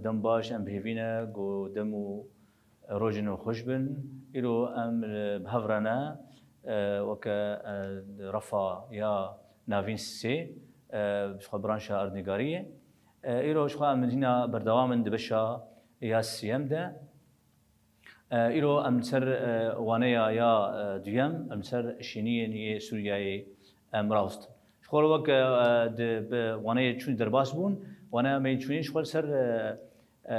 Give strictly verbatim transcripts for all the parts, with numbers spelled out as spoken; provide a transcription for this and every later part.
Dem baş, em bi hêvî ne ku dem û rojên we xweş bin. Îro em, e, bi hev re ne, e, weke, e, refa ya navîn sê, e, ji xwe branşa erdnîgariyê. E, îro ji xwe em hîna berdewam in di beşa ya siyem de. E, îro em li ser, e, waneya ya, e, duyem, em li ser şêniyên yê Sûriyeyê, em rawestin. Ji xwe re wek, e, di, bi waneyê çûn derbas bûn, waneya me yê çûnê ji xwe li ser, e, e,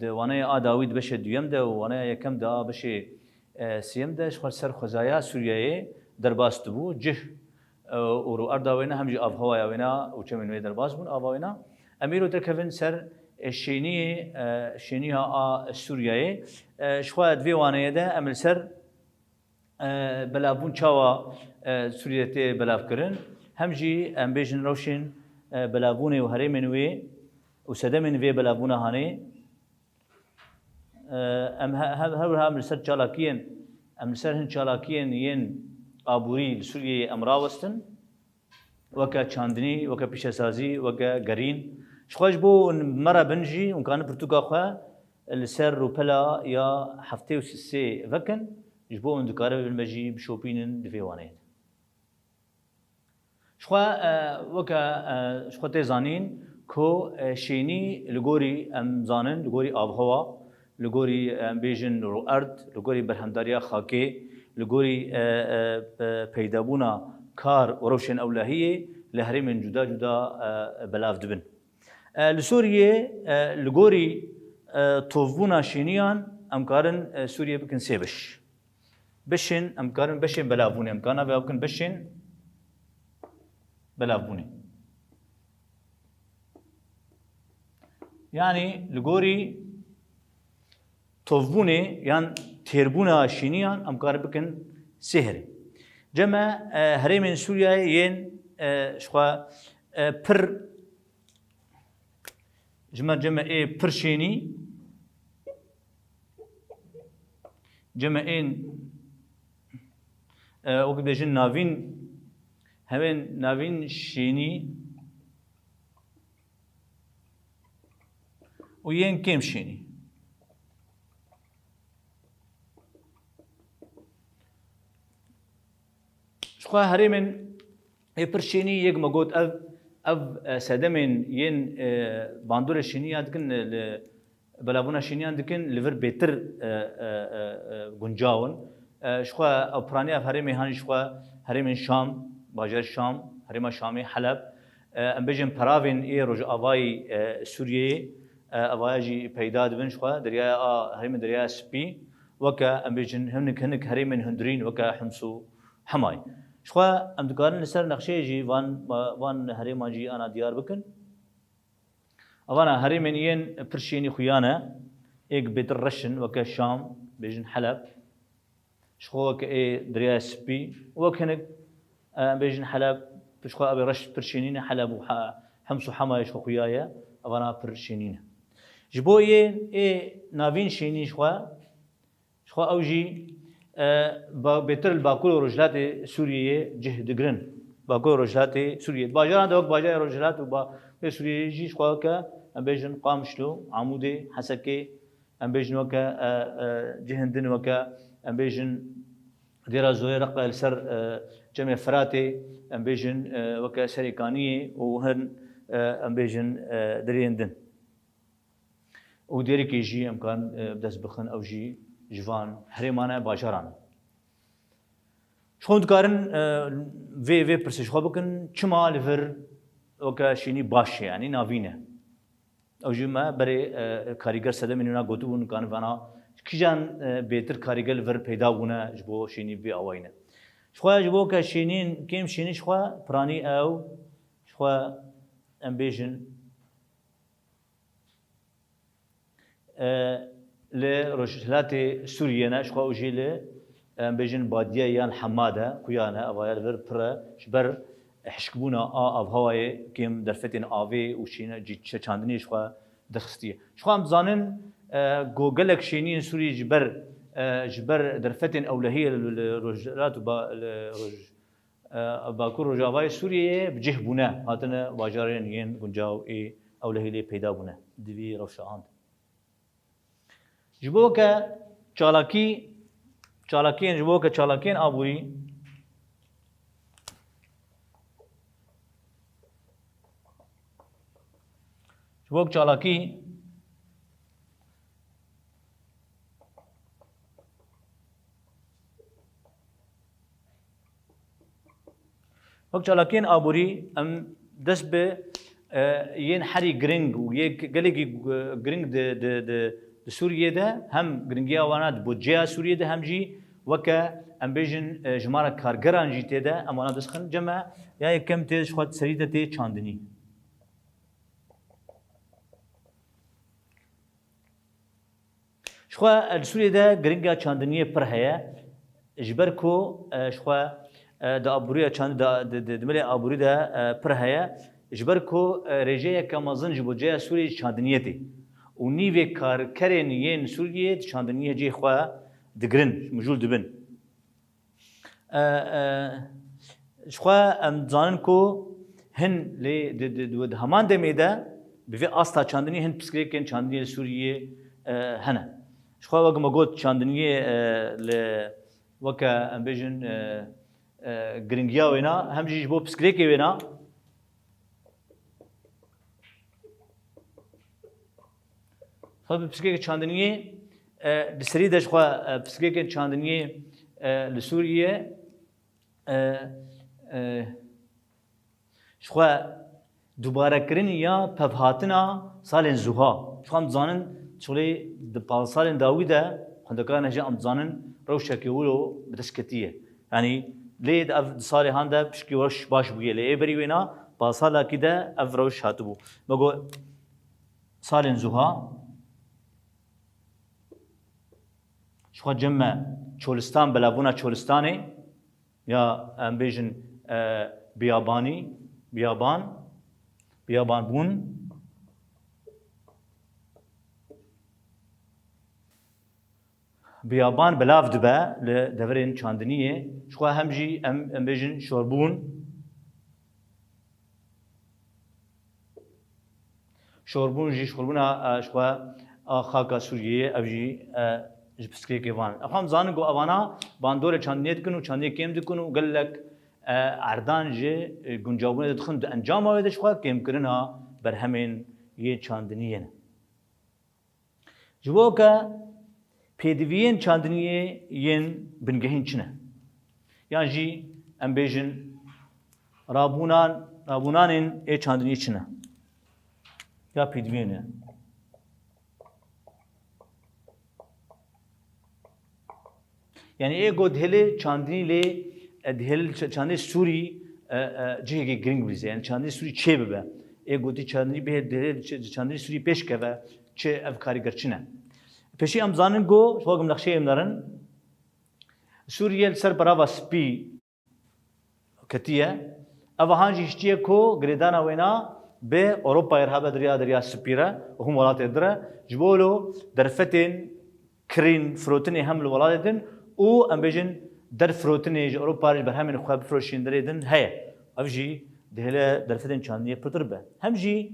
di waneya a dawî di beşê duyem de û waneya yekem de a beşê, e, siyem de ji xwe li ser xwezaya Sûriyeyê derbas dibû. Cih, e, û rûerda wêna hem jî avhewaya wêna û çemên wê derbas bûn, ava wêna. Em îro derkevin ser, e, şêniyê, e, şêniya a Sûriyeyê. E, ji xwe di vê waneyê de em li ser, e, belavbûn çawa, e, Sûriye tê belavkirin, hem jî em bêjin rewşên, e, belavbûnê û herêmên wê û sedemên vê belavbûna hanê. E, em he-, he-, her wiha em li ser çalakiyên, em li ser hin çalakiyên yên aborî li Sûriyeyê em rawestin. Weke çandinî, weke pîşesazî, weke gerîn. Ji xwe ji bo hûn me re bin jî, hûn karin pirtûka xwe li ser rûpela ya heftê û sê vekin, ji bo hûn dikarin me jî bişopînin di vê waneyê de. Ji xwe, e, weke, e, ji xwe tê zanîn ku, e, şênî li gorî em zanin, li gorî avhewa, li gorî, em bêjin rûerd, li gorî berhemdariya xakê, li gorî, e, e, pe-, peydabûna kar û rewşên ewlehiyê li herêmên cuda cuda, e, belav dibin. E, li Sûriyê, e, li gorî, e, tovbûna şêniyan em karin, e, Sûriye bikin sê beş. Beşên, em karin beşên belavbûnê, em karin navê bikin beşên belavbûnê. Yanî li gorî tovbûnê yan têrbûna şêniyan em karin bikin sê herêm. Cem e, herêmên Sûriyeyê yên, e, ji xwe, e, pir, ji me cem e ê pir şênî, cem e ên, e, wek bêjin navîn, hemên navîn şênî û yên kêm şênî. Ji xwe herêmên ê pir şênî yek me got ev, ev, e, sedemên yên, e, bandorê şênî ya dikin, e, li belavbûna şêniyan dikin li vir bêtir, e, e, e, e, guncaw in. E, ji xwe ew piraniya ev herêmê han jî ji xwe herêmên Şam, bajarê Şam, herêma Şamê, Heleb, e, em bêjin peravên ê rojavayî, e, Sûriyeyê, e, evaya jî peyda dibin ji xwe, deryaya a, herêmên Deryaya Spî, weke em bêjin hinek, hinek herêmên hundirîn, weke Hims û Hemayê. Ji xwe em dikarin li ser nexşeyê jî van, van herêman jî ana diyar bikin. Evana herêmên yên pir şênî xuya ne, êk bêtir reş in, weke Şam, bêjin Heleb. Ji xwe weke ê Deryaya Spî, wek hinek, e, em bêjin Heleb, ji xwe ev ê reş pir şênî ne, Heleb û Ha-, Hims û Hemayê ji xwe xuya ye, evana pir şênî ne. Ji bo yên ê navîn şênî ji xwe, ji xwe ew jî, e, ba-, bêtir li Bakur û Rojhilatê Sûriyeyê cih digirin. Bakur û Rojhilatê Sûriyê. Di bajaran de wek bajarê Rojhilat û ba-, wê Sûriyeyê jî ji xwe weke, em bêjin Qamişlo, Amûdê, Hesekê, em bêjin weke, e, e, cihên din weke, em bêjin Dêra Zoyê Reqe li ser, e, Çemê Firatê, em bêjin, e, weke Serêkaniyê û hin, e, em bêjin, e, deriyên din. Û dêrikê jî em karin, e, bi dest bixin, ew jî ji van herêman e, bajaran e. Ji xwe dikarin, e, vê, vê pirsê ji xwe bikin, çima li vir weke şênî baş e, yanî navîn e? Ew jî me berê, e, karîger sedemên wina gotibûn, karin vana, kîjan, e, bêtir karîger li vir peyda bûne ji bo şênî vê awayî ne? Ji xwe ji bo ke şênîn, kêm şênî ji xwe piranî ew, ji xwe em bêjin, e, li rojhilatê Sûriyê ne, ji xwe û jî li, em bêjin Badiye yan Hemade, kuya ne, evaya li vir pir e, ji ber hişkbûna a avhewayê kêm derfetên avê û şîne-, cî-, çe-, çandinê ji xwe derxistiye. Ji xwe em dizanin, e, ku gelek şêniyên Sûriyê ji ber, e, ji ber derfetên ewlehiyê li, li rojhilat û ba-, li roj-, e, Bakur Rojavayê Sûriyeyê bi cih bûne, hatine bajarên yên guncaw ê ewlehî lê peyda bûne. di vî rewşa han de. Ji bo ke çalakî, çalakiyên, ji bo ke çalakiyên aborî, ji bo ke çalakî, Wek çalakiyên aborî em dest bi, e, yên herî giring û yê gelekî, e, giring di, di, di, di Sûriyê de, hem giringiya wana di budceya Sûriyê de, hem jî weke em bêjin, e, jimara kargeran jî tê de, em wana dest xin. Cem e, ya yekem tê ji xwe serî de tê çandinî. Ji xwe, e, li Sûriyê de giringiya çandiniyê pir heye. Ji ber ku, e, ji xwe, e, di aboriya çand-, di, di, di, di milê aborî de, e, pir heye. Ji ber ku, e, rêjeyeke mezin ji budceya Sûriyê ji çandiniyê tê. Û nîvê karkerên yên Sûriyê di çandiniyê cihê xwe digirin, mijûl dibin. E, e, ji xwe em dizanin ku hin lê di, di, di, di heman demê de bi vê asta çandinî hin pirsgirêkên çandiniyê li Sûriyê, e, hene. Ji xwe wek me got çandiniyê, e, li weke em bêjin, e, e, giringiya wêna, hem jî ji bo pirsgirêkê wêna, Xwe bi pirsgirêkê çandiniyê, e, di serî de ji xwe, e, pirsgirêkên çandiniyê, e, li Sûriyê, e, e, ji xwe dubarekirinî ya pevhatina salên zuha. Ji xwe em dizanin, çolê di panzdeh salên dawî de xwendekarên jî em dizanin rewşekê wilo bi dest ketiye. Yanî lê di ev di salê han de pişkî rewş baş bûye. Lê ê berî wêna panzdeh salekî de ev rewş hatibû. Me got, salên zuha, ji xwe cem me çolistan, belavbûna çolistanê, ya em bêjin, e, biyabanî, biyaban, biyabanbûn. Biyaban belav dibe li deverên çandiniyê. Ji xwe hem jî em, em bêjin şorbûn. Şorbûn jî şorbûna, e, ji xwe a xaka Sûriyeyê, ev jî, e, ji pirsgirêkê van. Ev em zanin ku evana bandorê çandiniyê dikin û çandiniyê kêm dikin û gelek, e, erdan ji, e, guncabûnê de dixin di encama wê de ji xwe kêmkirina berhemên yê çandiniyê ne. Ji bo ke pêdiviyên çandiniyê yên bingehîn çi ne? Yan jî em bêjin rabûnan, rabûnanên ê çandiniyê çi ne? Ya pêdiviyên e. Yanî ê got dihêlê çandinî lê, e, dihêl ç-, çandinê Sûrî, e, e, cihekî giring bidîze. Yanî çandinê Sûrî çê bibe. Ê gotî çandinî bihê dihêlê ç-, çandinê Sûrî pêş keve, çi ev karîger çi ne? Pêşî em zanin ku, ji xwe nexşeyê em nerin. Sûriye li ser berava spî ketiye. Ev han jî hiştiye ku girêdana wêna bi Ewropayê re habe, derya, derya spî re û him welatê din re. Ji bo lo derfetên kirîn firotinê hem li welatê din û em bêjin derfirotinê ji Ewropa re ji berhemên xwe bifiroşîn derê din heye. Ev jî dihêle derfetên çandiniyê pirtir be. Hem jî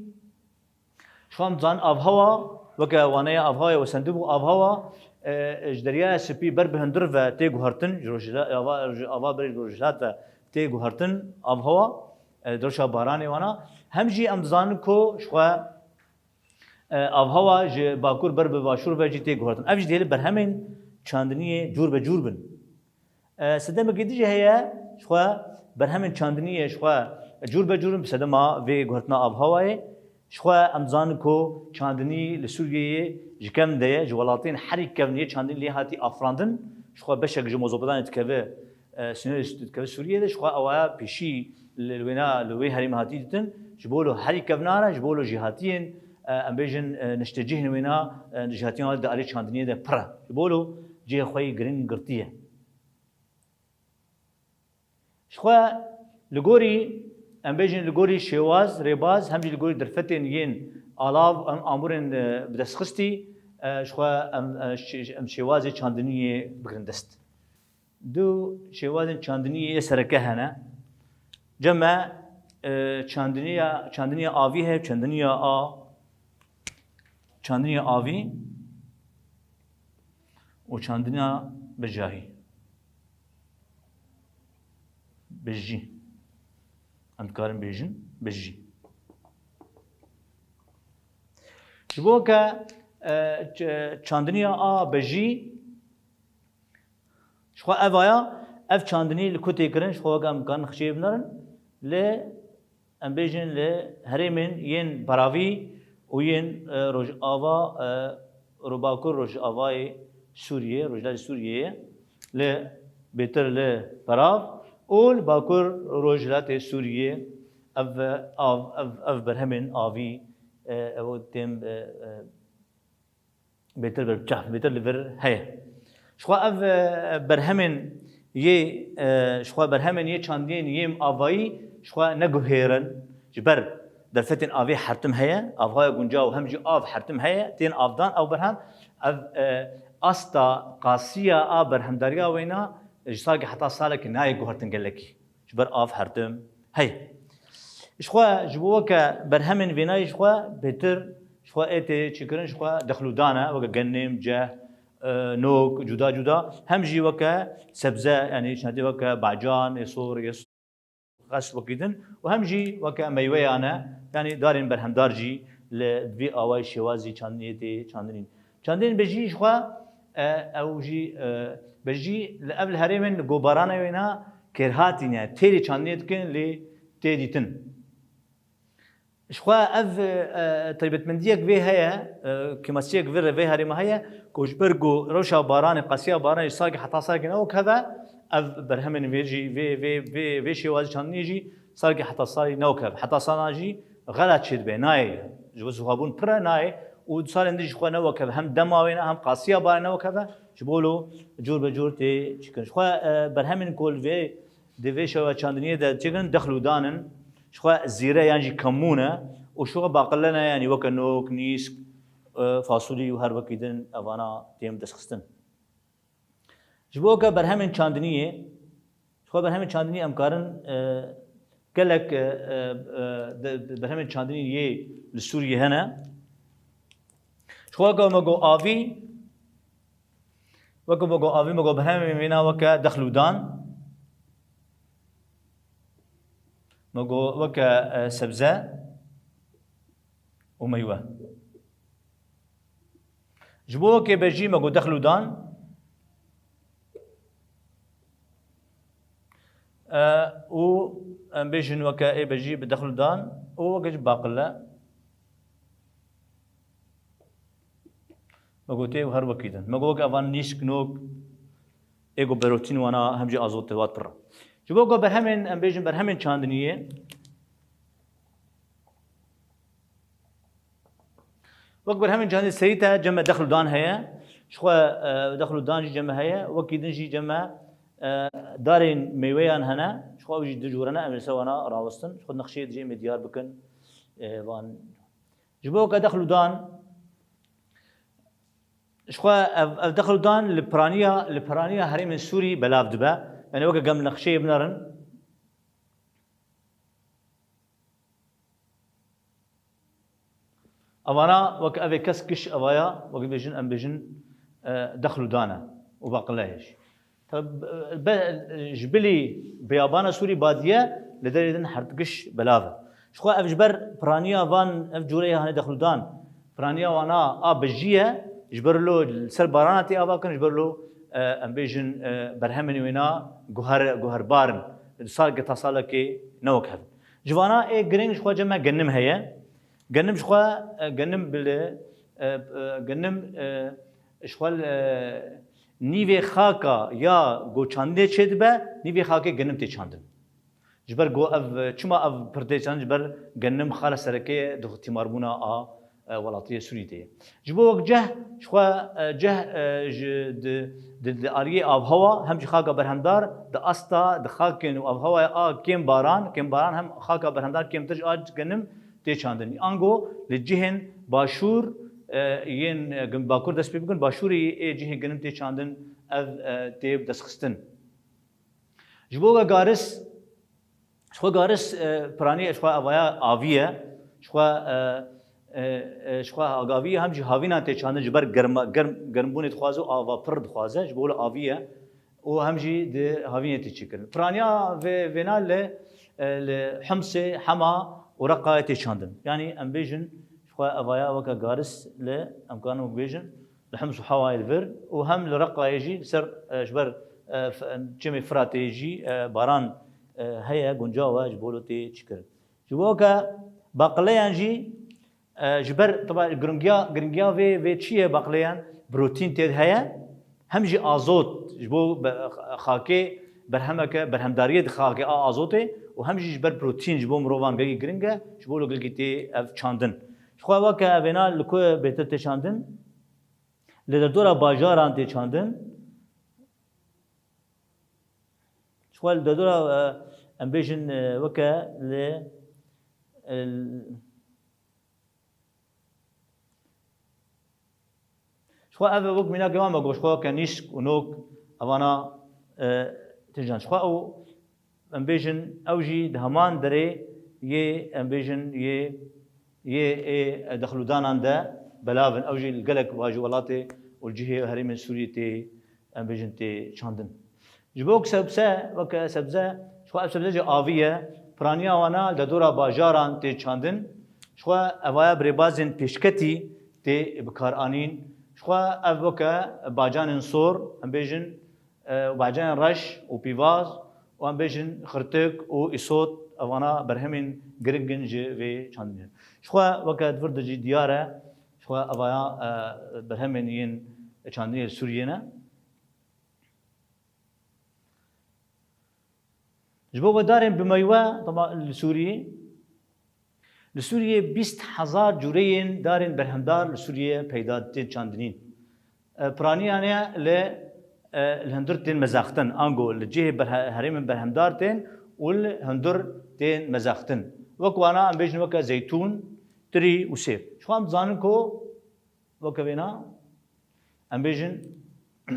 Ji xwe em dizanin avhewa, weke waneya avhewayê wesendibû, avhewa, e, ji Deryaya Spî ber bi hundir ve tê guhertin, ji rojhila-, ava, ji ava berê ji rojhilat ve tê guhertin avhewa, e, di rewşa baranê wana. Hem jî em dizanin ku ji xwe, e, avhewa ji bakur ber bi başûr ve jî tê guhertin. Ev jî dihêlin berhemên çandiniyê cûr be cûr bin. E, sedemekî din jî heye, ji xwe berhemên çandiniyê ji xwe cûr be cûr in bi sedema vê guhertina avhewayê. Ji xwe em dizanin ku çandinî li Sûriyeyê ji kevn de ye, ji welatên herî kevn yê çandinî lê hatî afirandin. Ji xwe beşek ji Mezopotamyayê dikeve, e, sînorê dikeve Sûriyê de, ji xwe ewa pêşî li, li wêna, li wê herêmê hatî dîtin. Ji bo lo herî kevna re, ji bo lo jêhatiyên, e, em bêjin, e, neştecihên wêna, e, jêhatiyan di alî çandiniyê de pir e. Ji bo lo cihê xwe yî giring girtiye. Ji xwe li gorî, em bêjin li gorî şêwaz, rêbaz, hem jî li gorî derfetên yên alav, em amûrên, e, bi dest xistî, e, ji xwe em, e, şê-, em şêwazê çandiniyê bigirin dest. Du şêwazên çandiniyê yê sereke hene. Cem e, e, çandiniya, çandiniya avî heye, çandiniya a, Çandiniya avî û çandiniya bijahî. Bijî. Em dikarin bêjin bijî. Ji bo ke, e, ç-, çandiniya a bijî, ji xwe ev aya, ev çandinî li ku tê kirin, ji xwe weke em karin nexşeyê binêrin, li, em bêjin, li herêmên yên beravî û yên, e, rojava, e, robakur rojavayê Sûriyê, rojhilatê Sûriyê ye, li bêtir li berav û li bakur rojhilatê Sûriyê ev, e, av, ev, ev berhemên avî, e, ew tên, e, e, bêtir ber çav, bêtir li vir heye. Ji xwe ev, e, berhemên yê, e, ji xwe berhemên yê çandiyên yêm avayî ji xwe neguhêrin. Ji ber derfetên avê hertim heye, avhaya guncaw hem jî av hertim heye, tên avdan ew berhem, ev, e, asta qasiya a berhemdariya wêna ji salekê heta salekê nayê guhertin gelekî. Ji ber av hertim heye. Ji xwe, ji bo weke berhemên vênayî ji xwe bêtir, ji xwe ê tê çêkirin, ji xwe dexlûdan e, weke genim, ceh, e, nok, cuda cuda. Hem jî weke sebze, yanî çandê weke bacan, ê sor, ê xes wekî din û hem jî weke meyweyan e, yanî darên berhemdar jî li vî awayî şêwazî çandiniyê tê çandinîn. Çandinên bejî ji xwe, e, ew jî, e, bejî li ev li herêmên li gobarana wêna kêrhatî ne, têrê çandinê dikin lê tê dîtin. Ji xwe ev, e, taybetmendiyek vê heye, e, kêmasiyek vê re vê herêma heye, ku ji ber ku rewşa baranê, qasiya baranê ji salekê heta salekê ne wek hev e, ev berhemên vê jî, vê, vê, vê, vê şêwazî çandinê jî salekê heta salî ne wek hev. Heta sala jî xela çêdibe, nayê. Ji bo zûhabûn pir e, nayê. Û salên din jî xwe ne wek hev. Hem dema wê ne, hem qasiya baranê ne wek hev e. Ji bo lo cûr be cûr tê çêkirin. Ji xwe, e, berhemên ku li vê, di vê şewa çandiniyê de çêkirin, dexl û dan in. Ji xwe zîre yan jî kemûn e û ji xwe baqile ne, yanî weke nok, nîsk, e, fasulî û her wekî din evana tên destxistin. Ji bo ke berhemên çandiniyê, ji xwe berhemên çandinî em karin, e, gelek, e, e, e, de, de berhemên çandinî yê li Sûriyê hene. Ji xwe weke me got avî, weke me got avî, me got berhemên wêna weke dexl û dan, me got weke, e, sebze û meywe. Ji bo wekê bejî me got dexl û dan, e, û em bêjin weke ê bejî bi dexl û dan û weke jî baqile. Me got tê û her wekî din. Me got weke evan nîsk, nok, ê got berotîn wana hem jî azotê wat pir e. Ji bo ku berhemên, em bêjin berhemên çandiniyê, wek berhemên çandiniyê serî te cem me dexl û dan heye. Ji xwe, e, dexl û dan jî cem me heye. Wekî din jî cem me, e, darên meyweyan hene. Ji xwe ew jî du cûre ne, em li ser wana rawestin. Ji xwe nexşeyê dijê me diyar bikin, e, van. Ji bo ke dexl û dan, ji xwe ev, ev dexl û dan li piraniya, li piraniya herêmên Sûrî belav dibe. Yanî weke gem nexşeyê binerin. Evana weke ev ê kes giş evaya, weke bêjin, em bêjin, e, dexl û dan e û baqile ye jî. Tabi, be, ji bilî biyabana Sûrî badiye, li derê din her giş belav e. Ji xwe ev ji ber piraniya van, ev cûreyê hanê dexl û dan, piraniya wana a bijî ye, ji ber lo li ser barana tê ava kirin, ji ber lo, e, em bêjin, e, berhemên wêna guher, guherbar in. Di salekê ta salekê ne wek hev. Ji vana ê girîng ji xwe cem me genim heye. Genim ji xwe, e, genim bi li, e, e, genim, e, ji xwe li, e, nîvê xaka ya ku çandinê çêdibe, nîvê xakê genim tê çandin. Ji ber ku ev, çima ev pir tê çandin? Ji ber genim xala sereke ye di tîmarbûna a, e, welatiyê Sûrî de ye. Ji bo wek ceh, ji xwe, e, ceh, e, ji, di, di, di aliyê avhewa hem jî xaka berhemdar, di asta, di xakên û avhewaya a kêm baran, kêm baran hem xaka berhemdar kêmtir ji a genim tê çandin. Ango li cihên başûr, e, yên, e, gin-, bakur dest pê bikin, başûrê yê ê cihên genim tê çandin, ev, e, tê destxistin. Ji bo we garis, ji xwe garis, e, piranî, ji xwe evaya avî ye, ji xwe, e, E, e, ji xwe agavî ye, hem jî havînan tê çandin ji ber germa-, germ-, germbûnê dixwaze û ava pir dixwaze, ji bo li avî ye û hem jî di havînê tê çêkirin. Piraniya vê-, vêna li, e, li Himsê, Hema û Reqayê tê çandin. Yanî em bêjin, ji xwe evaya weke garis li, em karin wek bêjin, li Hims û Hewayê li vir û hem li Reqayê jî li ser, e, ji ber, e, f-, çemê Firatê jî, e, baran, e, heye, guncaw e, ji bo li tê çêkirin. Ji bo ke baqileyan jî, e, ji ber, teba giringiya, giringiya vê, vê çi ye baqileyan? Protîn tê de heye, hem jî azot, ji bo be-, xakê berhemeke, berhemdariyê di xakê a azotê û hem jî ji ber protîn ji bo mirovan gelkî giring e, ji bo li gelkî tê ev çandin. Ji xwe weke evêna li ku bêtir tê çandin? Li derdora bajaran tê çandin. Ji xwe li derdora, e, em bêjin, e, weke li, e, ji xwe ev wek mînakê wan me got, ji xwe weke nîsk û nok evana, e, tê çandin. Ji xwe ew em bêjin, ew jî di heman derê yê, em bêjin, yê, yê ê dexlûdanan de belav in. Ew jî li gelek va ji welatê û li cihê herêmên Sûriyê tê, em bêjin, tê çandin. Ji bo ku sebze, weke sebze, ji xwe ev sebze jî avî ye, piraniya wana li derdora bajaran tê çandin. Ji xwe evaya bi rêbazên pêşketî tê bikaranîn. Ji xwe ev weke bacanên sor, em bêjin, e, û bacanên reş û pîvaz û em bêjin xirtik û îsot, evana berhemên giring in ji vê çandinê. Ji xwe weke di vir de jî diyar e, ji xwe evaya, e, berhemên yên çandinê li Sûriyê ne. Ji bo vedarên bi meywe, tama li Sûriyê, Li Sûriyê bîst hezar cûreyên darên berhemdar li Sûriyê peyda tên çandinîn. E, piraniyan e li, e, li hundir tên mezextin, ango li cihê berhe-, herêmên berhemdar tên û li hundir tên mezextin. Wek wana em bêjin weke zeytûn, tirî û sêv. Ji xwe em dizanin ku weke vêna, em bêjin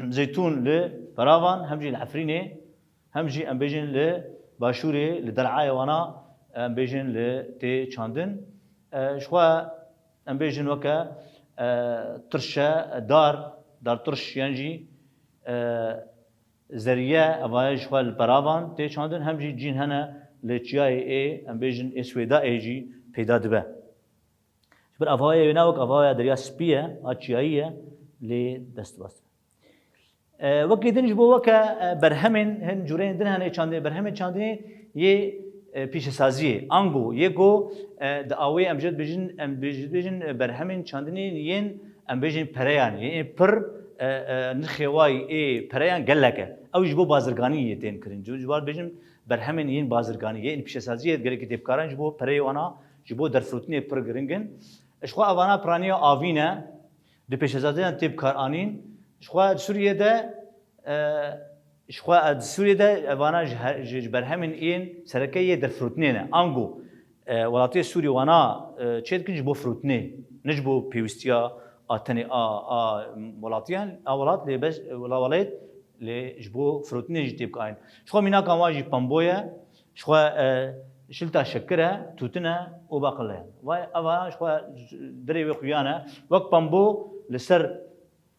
zeytûn li Peravan, hem jî li Efrînê, hem jî em bêjin li Başûrê, li Der'ayê wana, em bêjin li tê çandin. E, ji xwe em bêjin weke, e, tirşe, dar, dar tirş yan jî, e, zeriye, evaya ji xwe li Peravan tê çandin, hem jî cîn hene li çiyayê ê, em bêjin ê Swêda ê jî peyda dibe. Ji ber avaya wêna wek avaya Derya Spî ye, a çiyayî ye, lê dest bas. E, wekî din ji bo weke, e, berhemên hin cûreyên din hene çandinê, berhemên çandinê yê, e, pîşesaziyê. Ango, yê ku, e, di awê em jê dibêjin, em bêj-, dibêjin, e, berhemên çandinê yên, em bêjin pereyan, yên pir, e, e, nirxê wayî ê pereyan gelek e. Ew ji bo bazirganî yê tên kirin. Ji, ji bar dibêjin berhemên yên bazirganî, yên pîşesaziyê gelekî tê bikaran ji bo pereyê wana, ji bo derfirotinê pir giring in. Ji xwe evana piraniya avî ne, di pêşesaziyan tê bikaranîn. Ji xwe di Sûriyê de, e, ji xwe, e, di Sûriyê de evana ji he-, ji, ji berhemên yên sereke yê derfirotinê ne. Ango, e, welatê Sûrî wana, e, çê dikin ji bo firotinê, ne ji bo pêwîstiya a tenê a, a welatiyan, a welat lê beş, wela-, welat lê ji bo firotinê jî tê bikarin. Ji xwe mînaka wan jî pembo ye, ji xwe, e, şilta şekir e, tûtin e û baqile ye. Vay, eva ji xwe dirê wê xuyan e. Wek pembo li ser,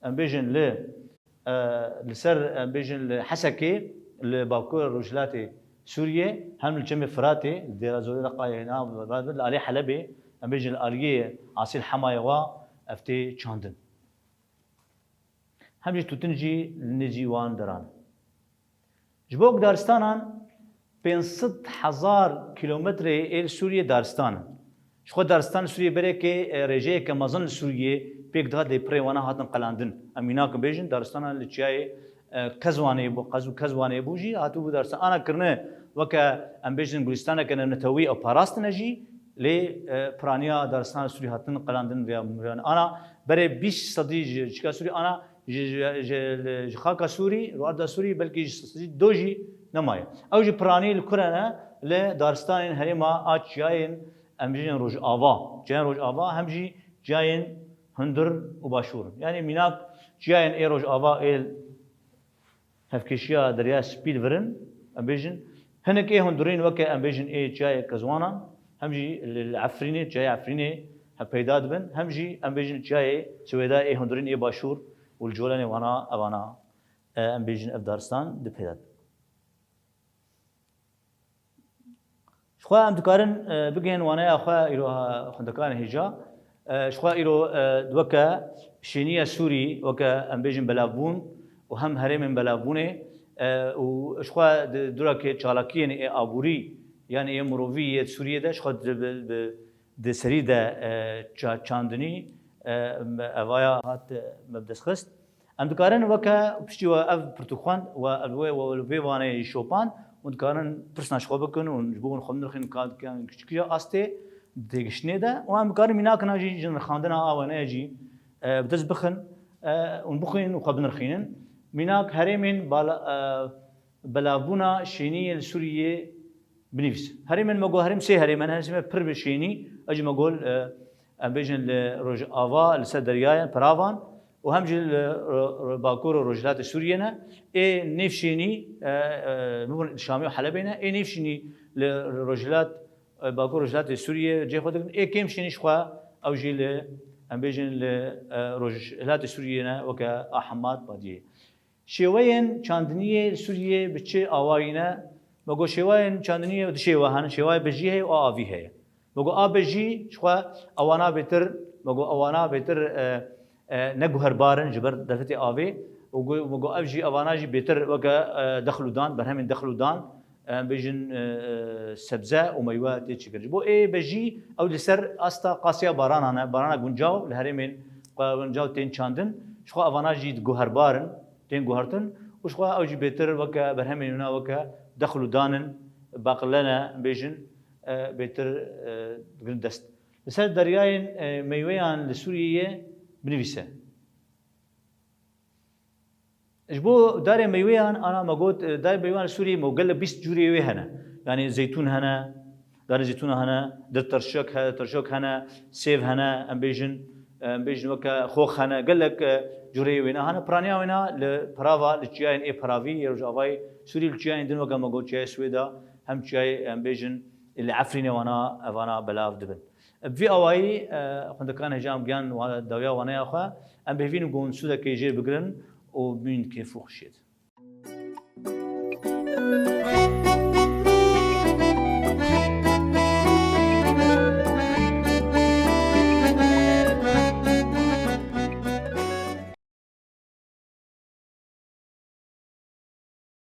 em bêjin li, e, li ser, em bêjin li Hesekê, li bakur rojhilatê Sûriyê, hem li çemê Firatê, li Dêra Zorê Reqayê, na, li aliyê Helebê, em bêjin li aliyê Asîl Hemayê wa ev tê çandin. Hem jî tûtin jî li nêzî wan deran. Ji bo ku daristanan pênc sed hezar kîlometreyê ê li Sûriyê daristan in. Ji xwe daristan li Sûriyê berekê, e, rêjeyeke mezin li Sûriyê pêk dihat lê pirê wana hatin qelandin. Em mînak bêjin, daristanan li çiyayê, e, Kezwanê bû, Qez-, Kezwanê bû jî hatibû daristan. Ana kirine weke em bêjin gulistaneke newnetewî ew parastine jî, lê, e, piraniya daristan li Sûriyê hatin qelandin vêya miroyan. Ana berê bîst sedî ji çika Sûrî ana ji, ji, ji, li, ji xaka Sûrî, rûerda Sûrî, belkî ji sedî do jî nemaye. Ew jî piranî li kure ne? Li daristanên herêma a çiyayên, em bêjin Rojava. Çiyayên Rojava hem jî çiyayên hundir û başûr in. Yanî mînak çiyayên ê Rojava ê hevkêşiya Derya Spî li vir in, em bêjin, hinek ê hundirîn weke em bêjin ê çiyayê Kezwanan, hem jî li, li Efrînê, çiyayê Efrînê, hevpeyda dibin, hem jî em bêjin çiyayê Swêda ê hundirîn ê başûr û li colenê wana evana, e, em bêjin ev daristan di peyda dibin. Ji xwe em dikarin, e, bigihên waneya xwe îro, e, xwendekarên hêja. E, ji xwe îro, e, weke şêniya Sûrî, weke em bêjin belavbûn û hem herêmên belavbûnê, e, û ji xwe di durakê çalakiyên ê aborî, yanî ê mirovî yê Sûriyê de ji xwe di, bi, bi, di serî de, e, ça-, çandinî, e, me-, evaya hat, e, me bi dest xist. Em dikarin weke piştî we ev pirtûk xwend, we ev wê, we li vê waneyê jî şopand, hûn dikarin pirsna ji xwe bikin û ji bo hûn xwe binirxînin ka, ka, çi kîja astê têgiştinê de û em dikarin mînakina jî ji nirxandina a waneyê jî, e, bi dest bixin, e, hûn bixwînin û xwe binirxînin. Mînak herêmên bala-, e, belavbûna şêniyê li Sûriyê binivîs. Herêmên me got herêm sê herêm in, herêmê pir bi şênî, ew jî me got, e, em bêjin li Rojava, li ser deryayên piravan û hem jî li ro-, ro-, bakur û rojhilatê Sûriyê ne. Ê nêv şênî, e, e, bibin Şamê û Helebê ne. Ê nêv şênî li rojhilat, e, bakur rojhilatê Sûriyê cihê xwe digirin. Ê kêm şênî ji xwe ew jî li, em bêjin li, e, rojhilatê Sûriyê ne, weke Ahmad Badiyê. Şêweyên çandiniyê li Sûriyê bi çi awayî ne? Me got şêwayên çandiniyê du şêwe hene, şêwayê bejî heye û a avî heye. Me got a bejî ji xwe ewana bêtir, me got ewana bêtir, e, e, ne guherbar in ji ber derfetê avê û got, me got ev jî, evana jî bêtir weke, e, dexl û dan, berhemên dexl û dan, em bêjin, e, e, sebze û meywe tê çêkirin. Ji bo ê bejî ew li ser asta qasiya barana ne, barana guncaw li herêmên guncaw tên çandin, ji xwe evana jî guherbar in, tên guhertin û ji xwe ew jî bêtir weke berhemên wina weke dexl û dan in, baqile ne, em bêjin, e, bêtir, e, digirin dest. Li ser deryayên, e, meyweyan li Sûriyeyê binivîse. Ji bo darê meyweyan, ana me got, e, darê meyweyan li Sûriyê me gelek bîst cûrê wê hene. Yanî zeytûn hene, darê zeytûna hene, dir tirşik he-, tirşik hene, sêv hene, em bêjin, em bêjin weke xox hene, gelek, e, cûrê wêna hene. Piraniya wêna li pirava, li çiyayên ê piravî yê rojavayê Sûriyê, li çiyayên din weke me got çiyayê Swêda, hem çiyayê, em bêjin, li Efrînê wana, evana belav dibin. Bi vî awayî, e, xwendekan hêja em giyan wa-, dawiya waneya xwe, em bi hêvî ne ku hûn sûdekê jê bigirin û bimînin kêf û xweşiyê de.